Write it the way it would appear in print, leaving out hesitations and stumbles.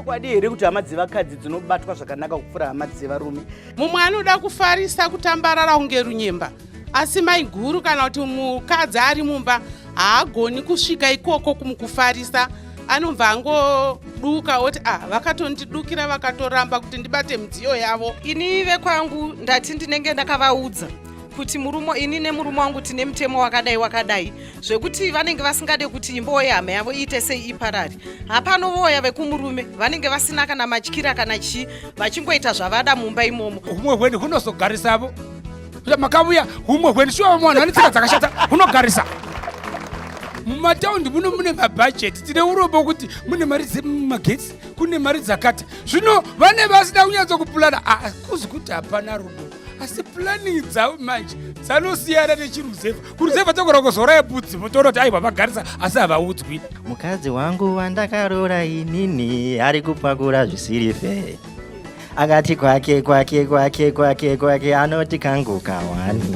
Ichokwadi here kuti hama dzevakadzi dzinobatwa zvakanaka kupfuura hama dzevarume? Mumwe anoda kufarisa kutambarara kunge runyemba, asi maiguru kana kuti mukadzi ari mumba haagoni kusvika ikoko kumukufarisa, anobva angoduka oti ah, vakatondidukira vakatoramba kuti ndibate midziyo yavo. Ini vekwangu ndati ndinenge ndakavaudza kuti murume, ini nemurume wangu tine mutemo wakadai wakadai, zvekuti vanenge vasingade kuti imbowo yehama yavo iite sei iparari. Hapano voya vekumurume vanenge vasina kana matyira kana chii, vachingoita zvavada mumba imomo. Humwe hweni hunozogarisavo makavuya, humwe hweni shuwa vamwe vanhu vane tsika dzakashata hunogarisa mumataundi muno mune mabhajeti. Tine urombo kuti mune mari dzemagetsi, kune mari dzakati, zvino vane vasina kunyatsokupulana. Kuzi kuti hapana rudo, asi planning dzavo manje dzanosiyana nechiruzevha. Kuruzevha togona kuzoraya budzi, votoona kuti aiwa vagarisa, asi havaudzwi. Mukadzi wangu wandakaroora inini ari kupakura zvisiri fe, akati kwake kwake kwake kwake kwake, anoti kangu kawani.